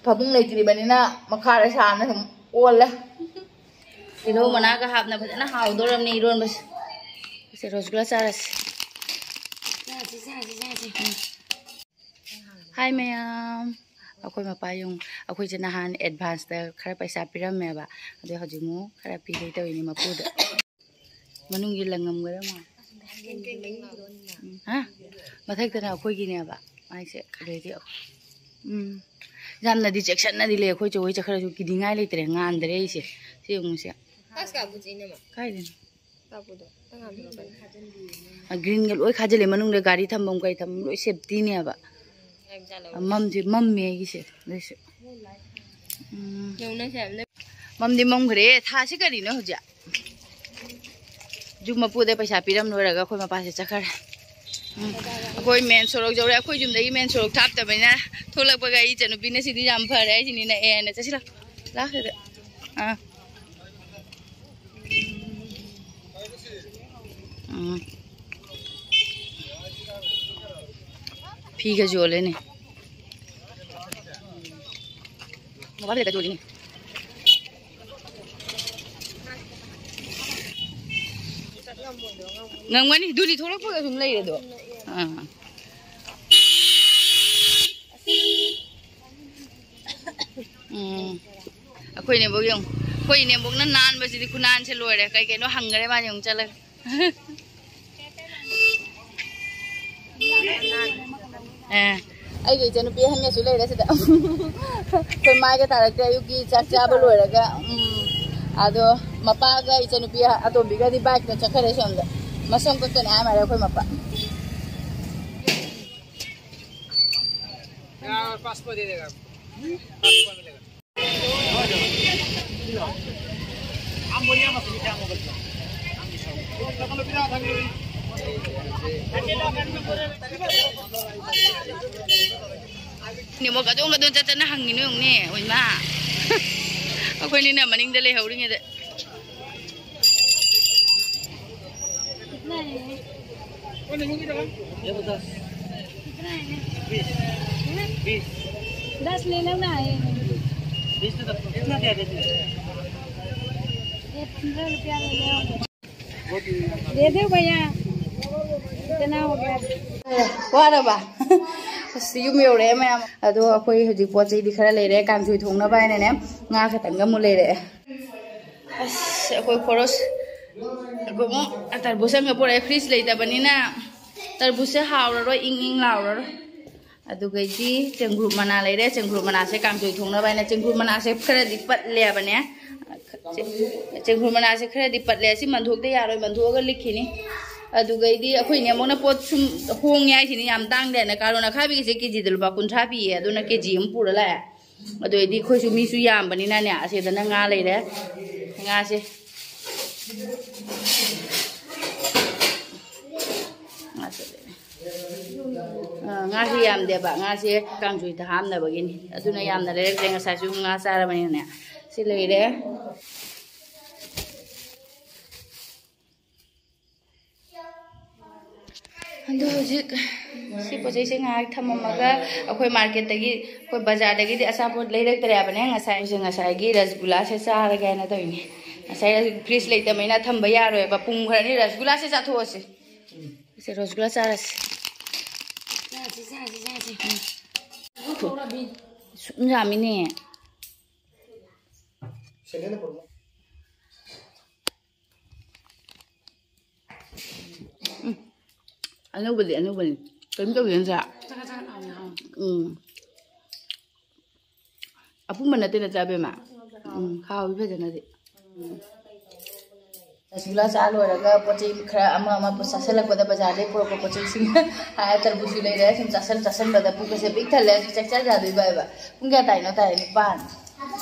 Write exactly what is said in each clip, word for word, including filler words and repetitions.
ꯐꯃꯨꯡ ꯂꯩꯇ꯭ꯔꯤꯕꯅꯤꯅ ꯃꯈꯥꯗ ꯁꯥꯅ ꯁꯨꯝ ꯑꯣꯜꯂꯦ꯫ ꯇꯤꯜꯍꯧ ꯃꯅꯥꯒ ꯍꯥꯞꯅ ꯐꯖꯅ ꯍꯥꯎꯗꯧꯔꯕꯅꯤ ꯏꯔꯣꯟꯕꯁꯦ꯫ ꯁꯦ, ꯔꯣꯁꯒꯨꯂꯥ ꯆꯥꯔꯁꯤ꯫ ꯆꯥꯁꯤ, ꯆꯥꯁꯤ, ꯆꯥꯁꯤ꯫ ꯎꯝ꯫ ꯍꯥꯏ ꯃꯌꯥꯝ, ꯑꯩꯈꯣꯏ ꯃꯄꯥ ꯌꯨꯝ, ꯑꯩꯈꯣꯏꯁꯦ ꯅꯍꯥꯟ ꯑꯦꯗꯚꯥꯟꯁꯇ ꯈꯔ ꯄꯩꯁꯥ ꯄꯤꯔꯝꯃꯦꯕ, ꯑꯗꯨ ꯍꯧꯖꯤꯛ ꯑꯃꯨꯛ ꯈꯔ ꯄꯤꯒꯦ ꯇꯧꯔꯤꯅꯦ ꯃꯄꯨꯗ꯫ ꯃꯅꯨꯡꯒꯤ ꯂꯪꯉꯝꯒꯗꯕ ꯃꯥꯜꯂꯦ꯫ ꯎꯝ, ꯍꯥ? ꯃꯊꯛꯇꯅ ꯑꯩꯈꯣꯏꯒꯤꯅꯦꯕ ꯃꯥꯏꯁꯦ, ꯑꯗꯩꯗꯤ, ꯎꯝ, ꯌꯥꯝꯅꯗꯤ ꯆꯦꯛꯁꯤꯟꯅꯗꯤ ꯂꯩ꯫ ꯑꯩꯈꯣꯏ ꯆꯦ ꯍꯣꯏ ꯆꯠꯈ꯭ꯔꯁꯨ ꯀꯤꯅꯤꯡꯉꯥꯏ ꯂꯩꯇ꯭ꯔꯦ, ꯉꯥꯟꯗ꯭ꯔꯦ ꯑꯩꯁꯦ꯫ ꯁꯤ ꯌꯦꯡꯉꯨꯁꯦ꯫ ꯀꯥꯏꯗꯅꯣ? ꯒ꯭ꯔꯤꯟꯒ ꯂꯣꯏ ꯈꯥꯖꯤꯜꯂꯦ, ꯃꯅꯨꯡꯗ ꯒꯥꯔꯤ ꯊꯝꯐꯝ ꯀꯩ ꯊꯝꯐꯝ ꯂꯣꯏ ꯁꯦꯞꯇꯤꯅꯦꯕ꯫ ꯃꯝꯁꯦ ꯃꯝꯃꯦ ꯑꯩꯒꯤꯁꯦ ꯑꯗꯨꯏꯁꯨ꯫ ꯎꯝ꯫ ꯃꯝꯗꯤ ꯃꯝꯈ꯭ꯔꯦ꯫ ꯊꯥꯁꯤ ꯀꯔꯤꯅꯣ ꯍꯧꯖꯤꯛ? ꯌꯨꯝ ꯃꯄꯨꯗ ꯄꯩꯁꯥ ꯄꯤꯔꯝ ꯂꯣꯏꯔꯒ ꯑꯩꯈꯣꯏ ꯃꯄꯥꯁꯦ ꯆꯠꯈ꯭ꯔꯦ꯫ ꯎꯝ꯫ ꯑꯩꯈꯣꯏ ꯃꯦꯟ ꯁꯣꯔꯣꯛ ꯌꯧꯔꯦ꯫ ꯑꯩꯈꯣꯏ ꯌꯨꯝꯗꯒꯤ ꯃꯦꯟ ꯁꯣꯔꯣꯛ ꯊꯥꯞꯇꯕꯅꯤꯅ ꯊꯣꯛꯂꯛꯄꯒ ꯑꯩ ꯏꯆꯟꯅꯨꯄꯤꯅ ꯁꯤꯗꯤ ꯌꯥꯝ ꯐꯔꯦ ꯍꯥꯏꯁꯤꯅꯤ, ꯅꯛꯑꯦꯅ꯫ ꯆꯠꯁꯤꯜꯂꯣ꯫ ꯂꯥꯛꯈ꯭ꯔꯦ꯫ ꯑꯥ꯫ ꯎꯝ꯫ ꯐꯤꯒ ꯌꯣꯜꯂꯦꯅꯦ꯫ ꯃꯣꯕꯥꯏꯜ ꯂꯩꯇ ꯌꯣꯜꯂꯤꯅꯦ꯫ ꯉꯝꯒꯅꯤ꯫ ꯑꯗꯨꯗꯤ ꯊꯣꯛꯂꯛꯄꯒ ꯑꯗꯨꯝ ꯂꯩꯔꯦꯗꯣ꯫ ꯑꯥ꯫ ꯎꯝ꯫ ꯑꯩꯈꯣꯏ ꯏꯅꯦꯝꯕꯣꯛ ꯌꯦꯡꯉꯨ꯫ ꯑꯩꯈꯣꯏ ꯏꯅꯦꯝꯕꯣꯛꯅ ꯅꯥꯟꯕꯁꯤꯗꯤ ꯈꯨꯅꯥꯟꯁꯦ ꯂꯣꯏꯔꯦ꯫ ꯀꯩ ꯀꯩꯅꯣ ꯍꯪꯈꯔꯦ ꯃꯥ ꯌꯦꯡꯉꯨ ꯆꯠꯂꯒ꯫ ꯑꯦ, ꯑꯩꯒꯤ ꯏꯆꯟꯅꯨꯄꯤ ꯑꯍꯟꯒꯁꯨ ꯂꯩꯔꯦ ꯁꯤꯗ꯫ ꯑꯩꯈꯣꯏ ꯃꯥꯏꯒ ꯇꯥꯔꯛꯇꯦ ꯑꯌꯨꯛꯀꯤ ꯆꯥꯛ ꯆꯥꯕ ꯂꯣꯏꯔꯒ꯫ ꯎꯝ꯫ ꯑꯗꯣ ꯃꯄꯥꯒ ꯏꯆꯟꯅꯨꯄꯤ ꯑꯇꯣꯝꯕꯤꯒꯗꯤ ꯕꯥꯏꯛꯇ ꯆꯠꯈꯔꯦ ꯁꯣꯝꯗ꯫ ꯃꯁꯝ ꯀꯛꯀꯅꯤ ꯍꯥꯏ ꯃꯥꯜꯂꯦ ꯑꯩꯈꯣꯏ ꯃꯄꯥ꯫ ꯅꯦꯠꯋꯥꯛ ꯑꯗꯣꯝ ꯑꯗꯣꯝ ꯆꯠꯇꯅ ꯍꯪꯉꯤꯅꯣ ꯌꯦꯡꯉꯨꯅꯦ, ꯑꯣꯏꯃꯥ꯫ ꯑꯩꯈꯣꯏꯅꯤꯅ ꯃꯅꯤꯡꯗ ꯂꯩꯍꯧꯔꯤꯉꯩꯗ꯫ दस ले लो ना, ये। बीस तो कितना दे देती है? ये पन्द्रह रुपया ले लो। दे दो भैया, इतना हो गया। ꯋꯥꯔꯕ? ꯑꯁ, ꯌꯨꯝ ꯌꯧꯔꯛꯑꯦ ꯃꯌꯥꯝ꯫ ꯑꯗꯣ ꯑꯩꯈꯣꯏ ꯍꯧꯖꯤꯛ ꯄꯣꯠ ꯆꯩꯗꯤ ꯈꯔ ꯂꯩꯔꯦ꯫ ꯀꯥꯡꯁꯣꯏ ꯊꯣꯡꯅꯕ ꯍꯥꯏꯅꯅꯦ, ꯉꯥ ꯈꯛꯇꯪꯒ ꯑꯃꯨꯛ ꯂꯩꯔꯛꯑꯦ꯫ ꯑꯁ, ꯑꯩꯈꯣꯏ ꯈꯣꯔꯣꯁ, ꯑꯩꯈꯣꯏ ꯑꯃꯨꯛ ꯇꯔꯕꯨꯖ ꯑꯃꯒ ꯄꯨꯔꯛꯑꯦ꯫ ꯐ꯭ꯔꯤꯖ ꯂꯩꯇꯕꯅꯤꯅ ꯇꯔꯕꯨꯖꯁꯦ ꯍꯥꯎꯔꯔꯣꯏ, ꯏꯪ ꯏꯪ ꯂꯥꯎꯔꯔꯣꯏ꯫ ꯑꯗꯨꯒꯩꯗꯤ ꯆꯦꯡꯒ꯭ꯔꯨꯞ ꯃꯅꯥ ꯂꯩꯔꯦ꯫ ꯆꯦꯡꯒ꯭ꯔꯨꯞ ꯃꯅꯥꯁꯦ ꯀꯥꯡꯁꯣꯏ ꯊꯣꯡꯅꯕ ꯍꯥꯏꯅ꯫ ꯆꯦꯡꯒ꯭ꯔꯨꯞ ꯃꯅꯥꯁꯦ ꯈꯔꯗꯤ ꯄꯠꯂꯦꯕꯅꯦ꯫ ꯆꯦꯡꯒ꯭ꯔꯨꯞ ꯃꯅꯥꯁꯦ ꯈꯔꯗꯤ ꯄꯠꯂꯦ꯫ ꯑꯁꯤ ꯃꯟꯊꯣꯛꯇ ꯌꯥꯔꯣꯏ, ꯃꯟꯊꯣꯛꯑꯒ ꯂꯤꯛꯈꯤꯅꯤ꯫ ꯑꯗꯨꯒꯩꯗꯤ ꯑꯩꯈꯣꯏ ꯅꯦꯝꯕꯣꯛꯅ ꯄꯣꯠ ꯁꯨꯝ ꯍꯣꯡꯉꯦ ꯍꯥꯏꯁꯤꯅꯤ, ꯌꯥꯝ ꯇꯥꯡꯗꯦꯅ꯫ ꯀꯥꯔꯣꯟ ꯑꯈꯥꯕꯤꯒꯤꯁꯦ ꯀꯦꯖꯤꯗ ꯂꯨꯄꯥ ꯀꯨꯟꯊ꯭ꯔꯥ ꯄꯤꯌꯦ, ꯑꯗꯨꯅ ꯀꯦꯖꯤ ꯑꯃ ꯄꯨꯔ ꯂꯥꯛꯑꯦ꯫ ꯑꯗꯨ ꯑꯣꯏꯔꯗꯤ ꯑꯩꯈꯣꯏꯁꯨ ꯃꯤꯁꯨ ꯌꯥꯝꯕꯅꯤꯅꯅꯦ, ꯑꯁꯤꯗꯅ ꯉꯥ ꯂꯩꯔꯦ꯫ ꯉꯥꯁꯦ, ꯉꯥꯁꯦ ꯂꯩꯔꯦ꯫ ꯑ, ꯉꯥꯁꯦ ꯌꯥꯝꯗꯦꯕ, ꯉꯥꯁꯦ ꯀꯥꯡꯁꯣꯏꯗ ꯍꯥꯞꯅꯕꯒꯤꯅꯤ꯫ ꯑꯗꯨꯅ ꯌꯥꯝꯅ ꯂꯩꯔꯛꯇ꯭ꯔꯦ꯫ ꯉꯁꯥꯏꯁꯨ ꯉꯥ ꯆꯥꯔꯕꯅꯤꯅꯅꯦ꯫ ꯁꯤ ꯂꯩꯔꯦ꯫ ꯑꯗꯣ ꯍꯧꯖꯤꯛ ꯁꯤ ꯄꯣꯠ ꯆꯩꯁꯦ ꯉꯥꯏꯍꯥꯛ ꯊꯝꯃꯝꯃꯒ, ꯑꯩꯈꯣꯏ ꯃꯥꯔꯀꯦꯠꯇꯒꯤ, ꯑꯩꯈꯣꯏ ꯕꯖꯥꯔꯗꯒꯤꯗꯤ ꯑꯆꯥꯄꯣꯠ ꯂꯩꯔꯛꯇ꯭ꯔꯦ ꯍꯥꯏꯕꯅꯦ꯫ ꯉꯁꯥꯏ, ꯉꯁꯥꯏꯒꯤ ꯔꯁꯒꯨꯂꯥꯁꯦ ꯆꯥꯔꯒꯦ ꯍꯥꯏꯅ ꯇꯧꯔꯤꯅꯦ꯫ ꯉꯁꯥꯏ ꯐ꯭ꯔꯤꯖ ꯂꯩꯇꯕꯅꯤꯅ ꯊꯝꯕ ꯌꯥꯔꯣꯏꯕ꯫ ꯄꯨꯝꯈ꯭ꯔꯅꯤ꯫ ꯔꯁꯒꯨꯂꯥꯁꯦ ꯆꯥꯊꯣꯛꯑꯁꯤ꯫ ꯁꯦ, ꯔꯁꯒꯨꯂꯥ ꯆꯥꯔꯁꯤ꯫ ꯆꯥꯁꯤ, ꯆꯥꯁꯤ, ꯆꯥꯁꯤ꯫ ꯁꯨꯝ ꯌꯥꯝꯃꯤꯅꯦ꯫ ꯎꯝ꯫ ꯑꯅꯧꯕꯗꯤ ꯑꯅꯧꯕꯅꯤ꯫ ꯀꯔꯤꯝ ꯇꯧꯗꯦ ꯅꯠꯇ꯭ꯔꯥ? ꯎꯝ꯫ ꯑꯄꯨꯝꯕ ꯅꯠꯇꯦ ꯅꯠꯇ꯭ꯔꯥ, ꯕꯦꯝꯃ? ꯎꯝ, ꯍꯥꯎꯏ ꯐꯖꯅꯗꯤ꯫ ꯎꯝ꯫ ꯔꯁꯒꯨꯂꯥ ꯆꯥ ꯂꯣꯏꯔꯒ ꯄꯣꯠ ꯆꯩ ꯈꯔ ꯑꯃ ꯑꯃ ꯆꯥꯁꯤꯜꯂꯛꯄꯗ, ꯕꯖꯥꯔꯗꯩ ꯄꯨꯔꯛꯄ ꯄꯣꯠ ꯆꯩꯁꯤꯡ ꯍꯥꯏꯔ, ꯇꯔꯕꯨꯖꯁꯨ ꯂꯩꯔꯦ꯫ ꯁꯨꯝ ꯆꯥꯁꯤꯜ ꯆꯥꯁꯤꯟꯕꯗ ꯄꯨꯛꯀꯁꯦ ꯄꯤꯛ ꯊꯜꯂꯦ꯫ ꯍꯧꯖꯤꯛ ꯆꯥꯛ ꯆꯥ ꯌꯥꯗꯣꯏꯕ ꯍꯥꯏꯕ꯫ ꯄꯨꯡ ꯀꯌꯥ ꯇꯥꯏꯅꯣ? ꯇꯥꯔꯦ ꯅꯤꯄꯥꯟ꯫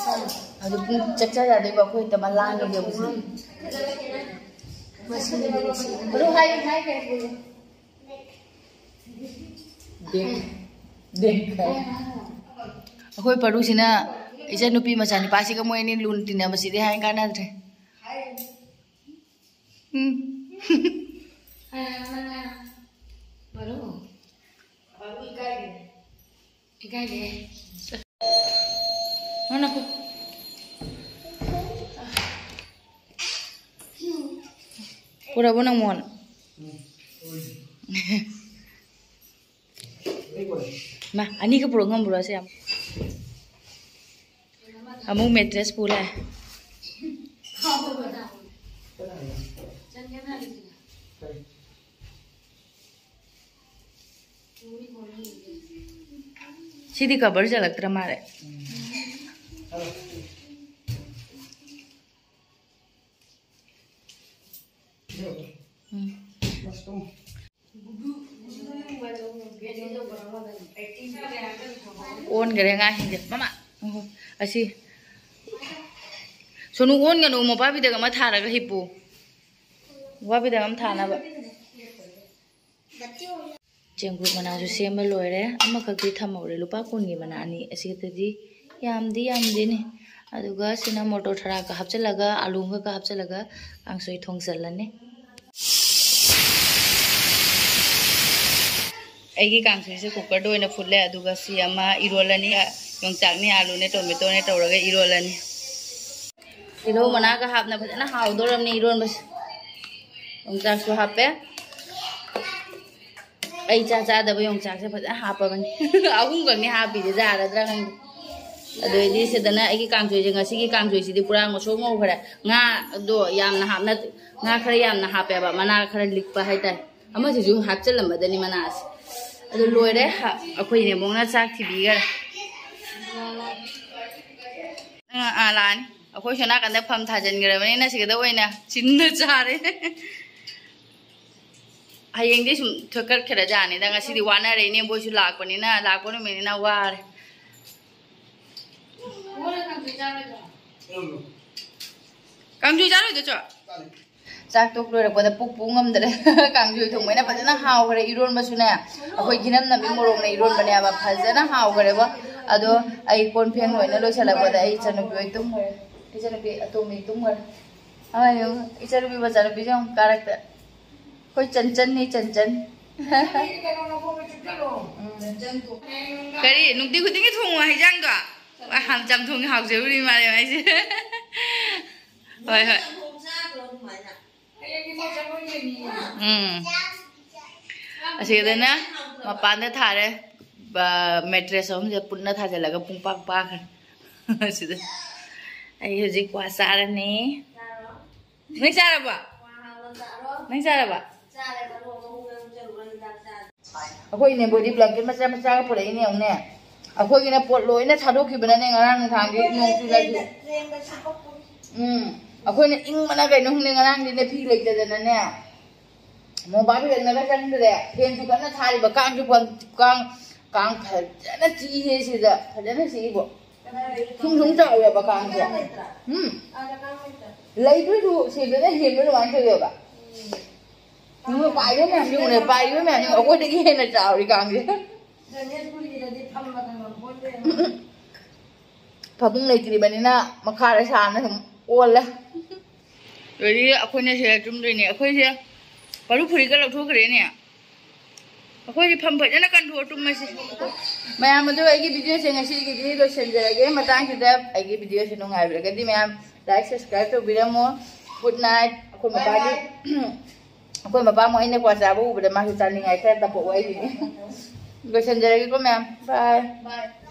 ꯑꯗꯨ ꯄꯨꯡ ꯆꯥꯛ ꯆꯥ ꯌꯥꯗꯣꯏꯕ ꯑꯩꯈꯣꯏ ꯍꯦꯛꯇ ꯃꯂꯥꯡꯉꯒꯦ ꯍꯧꯖꯤꯛ꯫ ꯃꯔꯨ ꯍꯥꯏ-, ꯍꯥꯏꯈ꯭ꯔꯦ꯫ ꯗꯦꯡ-, ꯗꯦꯡ ꯈꯥꯏ꯫ ꯑꯩꯈꯣꯏ ꯄꯔꯨꯁꯤꯅ ꯏꯆꯟꯅꯨꯄꯤ ꯃꯆꯥꯅꯤꯄꯥꯁꯤꯒ ꯃꯣꯏ ꯑꯅꯤ ꯂꯨꯅ ꯇꯤꯟꯅꯕꯁꯤꯗꯤ ꯍꯥꯏ ꯀꯥꯟꯅꯗ꯭ꯔꯦ꯫ ꯎꯝ꯫ ꯄꯔꯨ꯫ ꯄꯔꯨ ꯏꯀꯥꯏꯗꯦ꯫ ꯏꯀꯥꯏꯗꯦ꯫ ꯅꯪ ꯅꯈꯨꯠ ꯄꯨꯔꯕꯣ ꯅꯪ ꯃꯣꯟ? ꯃꯥ, ꯑꯅꯤꯒ ꯄꯨꯔꯛ ꯉꯝꯕ꯭ꯔꯣ ꯑꯁꯦ ꯌꯥꯝ? ꯑꯃꯨꯛ ꯃꯦꯇ꯭ꯔꯦꯁ ꯄꯨ ꯂꯥꯛꯑꯦ꯫ ꯁꯤꯗꯤ ꯀꯕꯔ ꯆꯜꯂꯛꯇ꯭ꯔ ꯃꯥꯜꯂꯦ꯫ ꯎꯝ꯫ ꯑꯣꯟꯈꯔꯦ ꯑꯉꯥꯡꯁꯤꯡꯁꯦ꯫ ꯃꯃꯥ, ꯑꯁꯤ ꯁꯣꯅꯨ ꯑꯣꯟꯒꯅꯨ, ꯃꯣꯄꯥꯛꯐꯤꯗꯛ ꯑꯃ ꯊꯥꯔꯒ ꯍꯤꯞꯄꯨ꯫ ꯃꯣꯄꯥꯛꯐꯤꯗꯛ ꯑꯃ ꯊꯥꯅꯕ꯫ ꯆꯦꯡꯀꯨꯞ ꯃꯅꯥꯁꯨ ꯁꯦꯝꯕ ꯂꯣꯏꯔꯦ꯫ ꯑꯃꯈꯛꯇꯤ ꯊꯝꯍꯧꯔꯦ, ꯂꯨꯄꯥ ꯀꯨꯟꯒꯤ ꯃꯅꯥ ꯑꯅꯤ꯫ ꯑꯁꯤꯗꯗꯤ ꯌꯥꯝꯗꯤ ꯌꯥꯝꯗꯦꯅꯦ꯫ ꯑꯗꯨꯒ ꯁꯤꯅ ꯃꯣꯇꯣꯔ ꯊꯔꯥꯛꯀ ꯍꯥꯞꯆꯤꯜꯂꯒ, ꯑꯂꯨ ꯑꯃꯒ ꯍꯥꯞꯆꯤꯜꯂꯒ ꯀꯥꯡꯁꯣꯏ ꯊꯣꯡꯖꯤꯜꯂꯅꯤ꯫ ꯑꯩꯒꯤ ꯀꯥꯡꯁꯣꯏꯁꯦ ꯀꯨꯀꯔꯗ ꯑꯣꯏꯅ ꯐꯨꯠꯂꯦ, ꯑꯗꯨꯒ ꯁꯤ ꯑꯃ ꯏꯔꯣꯜꯂꯅꯤ꯫ ꯌꯣꯡꯆꯥꯛꯅꯦ, ꯑꯂꯨꯅꯦ, ꯇꯣꯃꯦꯇꯣꯅꯦ ꯇꯧꯔꯒ ꯏꯔꯣꯜꯂꯅꯤ꯫ ꯇꯤꯜꯍꯧ ꯃꯅꯥꯒ ꯍꯥꯞꯅ ꯐꯖꯅ ꯍꯥꯎꯗꯧꯔꯕꯅꯤ ꯏꯔꯣꯟꯕꯁꯦ꯫ ꯌꯣꯡꯆꯥꯛꯁꯨ ꯍꯥꯞꯄꯦ꯫ ꯑꯩ ꯆꯥ ꯆꯥꯗꯕ ꯌꯣꯡꯆꯥꯛꯁꯦ ꯐꯖꯅ ꯍꯥꯞꯄꯕꯅꯤ꯫ ꯑꯍꯨꯝꯈꯛꯅꯤ ꯍꯥꯞꯄꯤꯁꯦ, ꯌꯥꯔꯗ꯭ꯔꯥ ꯈꯪꯗꯦ꯫ ꯑꯗꯨꯗꯩꯗꯤ ꯁꯤꯗꯅ ꯑꯩꯒꯤ ꯀꯥꯡꯁꯣꯏꯁꯦ, ꯉꯁꯤꯒꯤ ꯀꯥꯡꯁꯣꯏꯁꯤꯗꯤ ꯄꯨꯔꯥ ꯉꯧꯁꯣꯛ ꯉꯧꯈ꯭ꯔꯦ꯫ ꯉꯥꯗꯣ ꯌꯥꯝꯅ ꯍꯥꯞꯅ, ꯉꯥ ꯈꯔ ꯌꯥꯝꯅ ꯍꯥꯞꯄꯦꯕ, ꯃꯅꯥ ꯈꯔ ꯂꯤꯛꯄ ꯍꯥꯏꯇꯥꯔꯦ꯫ ꯑꯃꯁꯤꯁꯨ ꯍꯥꯞꯆꯤꯜꯂꯝꯃꯗꯅꯤ ꯃꯅꯥꯁꯦ꯫ ꯑꯗꯨ ꯂꯣꯏꯔꯦ꯫ ꯍ-, ꯑꯩꯈꯣꯏ ꯏꯅꯦꯝꯕꯣꯛꯅ ꯆꯥꯛ ꯊꯤꯕꯤꯈꯔꯦ꯫ ꯑꯥ, ꯑꯥ, ꯂꯥꯛꯑꯅꯤ꯫ ꯑꯩꯈꯣꯏ ꯁꯣꯝ ꯅꯥꯀꯟꯗ ꯐꯝ ꯊꯥꯖꯤꯟꯈ꯭ꯔꯕꯅꯤꯅ ꯁꯤꯗ ꯑꯣꯏꯅ ꯆꯤꯟꯅ ꯆꯥꯔꯦ꯫ ꯍꯌꯦꯡꯗꯤ ꯁꯨꯝ ꯊꯣꯛꯀꯠꯈ꯭ꯔꯖꯥꯠꯅꯤꯗ꯫ ꯉꯁꯤꯗꯤ ꯋꯥꯅꯔꯦ꯫ ꯏꯅꯦꯝꯕꯣꯏꯁꯨ ꯂꯥꯛꯄꯅꯤꯅ, ꯂꯥꯛꯄ ꯅꯨꯃꯤꯠꯅꯤꯅ ꯋꯥꯔꯦ꯫ ꯀꯥꯡꯁꯣꯏ ꯆꯥꯔꯣꯏꯗ꯭ꯔꯣ? ꯆꯥꯛ ꯇꯣꯛ ꯂꯣꯏꯔꯛꯄꯗ ꯄꯨꯛ ꯄꯨ ꯉꯝꯗ꯭ꯔꯦ꯫ ꯀꯥꯡꯁꯣꯏ ꯊꯣꯡꯕꯅ ꯐꯖꯅ ꯍꯥꯎꯈ꯭ꯔꯦ꯫ ꯏꯔꯣꯟꯕꯁꯨꯅꯦ, ꯑꯩꯈꯣꯏ ꯒꯤꯅꯝ ꯅꯝꯕꯤ ꯃꯣꯔꯣꯛꯅ ꯏꯔꯣꯟꯕꯅꯦꯕ, ꯐꯖꯅ ꯍꯥꯎꯈ꯭ꯔꯦꯕ꯫ ꯑꯗꯣ ꯑꯩ ꯀꯣꯟ ꯐꯦꯡ ꯂꯣꯏꯅ ꯂꯣꯏꯁꯤꯜꯂꯛꯄꯗ ꯑꯩ ꯏꯆꯟꯅꯨꯄꯤ ꯍꯣꯏ ꯇꯨꯝꯈ꯭ꯔꯦ꯫ ꯏꯆꯟꯅꯨꯄꯤ ꯑꯇꯣꯝꯕꯤ ꯇꯨꯝꯈ꯭ꯔꯦ꯫ ꯑꯃ ꯌꯦꯡꯉꯨ, ꯏꯆꯟꯅꯨꯄꯤ ꯃꯆꯥꯅꯨꯄꯤꯁꯦ ꯌꯦꯡꯉꯨ ꯀꯥꯔꯛꯇ꯫ ꯑꯩꯈꯣꯏ ꯆꯟꯆꯟꯅꯤ, ꯆꯟꯆꯟ꯫ ꯎꯝ꯫ ꯀꯔꯤ? ꯅꯨꯡꯇꯤ ꯈꯨꯗꯤꯡꯒꯤ ꯊꯣꯡꯉꯣ ꯍꯩꯖꯥꯡꯗꯣ? ꯑꯍꯥꯟ ꯆꯝꯊꯣꯡ ꯍꯥꯎꯖꯔꯨꯔꯤ ꯃꯥꯜꯂꯦ ꯃꯥꯏꯁꯦ꯫ ꯍꯣꯏ, ꯍꯣꯏ꯫ ꯎꯝ꯫ ꯑꯁꯤꯗꯅ ꯃꯄꯥꯟꯗ ꯊꯥꯔꯦ꯫ ꯕ-, ꯃꯦꯇ꯭ꯔꯦꯁ ꯑꯍꯨꯝꯁꯦ ꯄꯨꯟꯅ ꯊꯥꯖꯤꯜꯂꯒ ꯄꯨꯡꯄꯥꯛ ꯄꯥꯛꯈ꯭ꯔꯦ꯫ ꯑꯁꯤꯗ ꯑꯩ ꯍꯧꯖꯤꯛ ꯀ꯭ꯋꯥ ꯆꯥꯔꯅꯤ꯫ ꯅꯪ ꯆꯥꯔꯕꯣ? ꯅꯪ ꯆꯥꯔꯕ? ꯑꯩꯈꯣꯏꯅꯦ ꯕꯣꯗꯤ ꯕ꯭ꯂꯥꯡꯀꯦꯠ ꯃꯆꯥ ꯃꯆꯥꯒ ꯄꯨꯔꯛꯏꯅꯦ ꯌꯦꯡꯉꯨꯅꯦ꯫ ꯑꯩꯈꯣꯏꯒꯤꯅ ꯄꯣꯠ ꯂꯣꯏꯅ ꯊꯥꯗꯣꯛꯈꯤꯕꯅꯅꯦ ꯉꯔꯥꯡ ꯅꯨꯡꯗꯥꯡꯗꯤ ꯅꯣꯡ ꯆꯨꯔꯁꯨ꯫ ꯎꯝ꯫ ꯑꯩꯈꯣꯏꯅ ꯏꯪꯕꯅ ꯀꯩꯅꯣ ꯈꯪꯗꯦ ꯉꯔꯥꯡꯗꯤꯅꯦ ꯐꯤ ꯂꯩꯇꯗꯅꯅꯦ꯫ ꯃꯣꯝꯄꯥꯛ ꯐꯤꯗꯛꯅꯒ ꯆꯪꯗ꯭ꯔꯦ꯫ ꯐꯦꯟꯁꯨ ꯀꯟꯅ ꯊꯥꯔꯤꯕ ꯀꯥꯡꯁꯨ ꯐꯣꯟ-, ꯀꯥꯡ, ꯀꯥꯡ ꯐꯖꯅ ꯆꯤꯛꯏꯍꯦ ꯁꯤꯗ꯫ ꯐꯖꯅ ꯆꯤꯛꯏꯕꯣ꯫ ꯁꯨꯝ ꯁꯨꯝ ꯆꯥꯎꯋꯦꯕ ꯀꯥꯡꯁꯦ꯫ ꯎꯝ꯫ ꯂꯩꯗꯣꯏꯁꯨ ꯁꯤꯗꯅ ꯍꯦꯟꯕ ꯑꯗꯨꯃꯥꯏꯅ ꯇꯧꯋꯦꯕ꯫ ꯌꯦꯡꯉꯨ, ꯄꯥꯏꯕ ꯃꯌꯥꯝ ꯌꯦꯡꯉꯨꯅꯦ, ꯄꯥꯏꯕ ꯃꯌꯥꯝ ꯌꯦꯡꯉꯨ, ꯑꯩꯈꯣꯏꯗꯒꯤ ꯍꯦꯟꯅ ꯆꯥꯎꯔꯤ ꯀꯥꯡꯁꯦ꯫ ꯐꯃꯨꯡ ꯂꯩꯇ꯭ꯔꯤꯕꯅꯤꯅ ꯃꯈꯥꯗ ꯁꯥꯅ ꯁꯨꯝ ꯑꯣꯜꯂꯦ꯫ ꯑꯗꯒꯤ ꯑꯩꯈꯣꯏꯅ ꯁꯤꯗ ꯇꯨꯝꯗꯣꯏꯅꯦ꯫ ꯑꯩꯈꯣꯏꯁꯦ ꯄꯔꯨ ꯐꯨꯔꯤꯠꯀ ꯂꯧꯊꯣꯛꯈ꯭ꯔꯦꯅꯦ꯫ ꯑꯩꯈꯣꯏꯁꯦ ꯐꯝ ꯐꯖꯅ ꯀꯟꯊꯣꯛꯑ ꯇꯨꯝꯃꯁꯤ꯫ ꯃꯌꯥꯝ ꯑꯗꯨ ꯑꯩꯒꯤ ꯚꯤꯗꯤꯑꯣꯁꯦ ꯉꯁꯤꯒꯤꯗꯤ ꯂꯣꯏꯁꯤꯟꯖꯔꯒꯦ꯫ ꯃꯇꯥꯡꯁꯤꯗ ꯑꯩꯒꯤ ꯚꯤꯗꯤꯑꯣꯁꯦ ꯅꯨꯡꯉꯥꯏꯕꯤꯔꯒꯗꯤ ꯃꯌꯥꯝ like, subscribe ꯇꯧꯕꯤꯔꯝꯃꯣ꯫ Good night꯫ ꯑꯩꯈꯣꯏ ꯃꯄꯥꯒꯤ, ꯑꯩꯈꯣꯏ ꯃꯄꯥ ꯃꯣꯏ ꯑꯩꯅ ꯀ꯭ꯋꯥ ꯆꯥꯕ ꯎꯕꯗ ꯃꯥꯁꯨ ꯆꯥꯅꯤꯡꯉꯥꯏ ꯈꯔ ꯇꯞꯄꯛꯑꯣ ꯑꯩꯒꯤꯅꯤ꯫ ꯂꯣꯏꯁꯤꯟꯖꯔꯒꯦꯀꯣ ꯃꯌꯥꯝ꯫ Bye꯫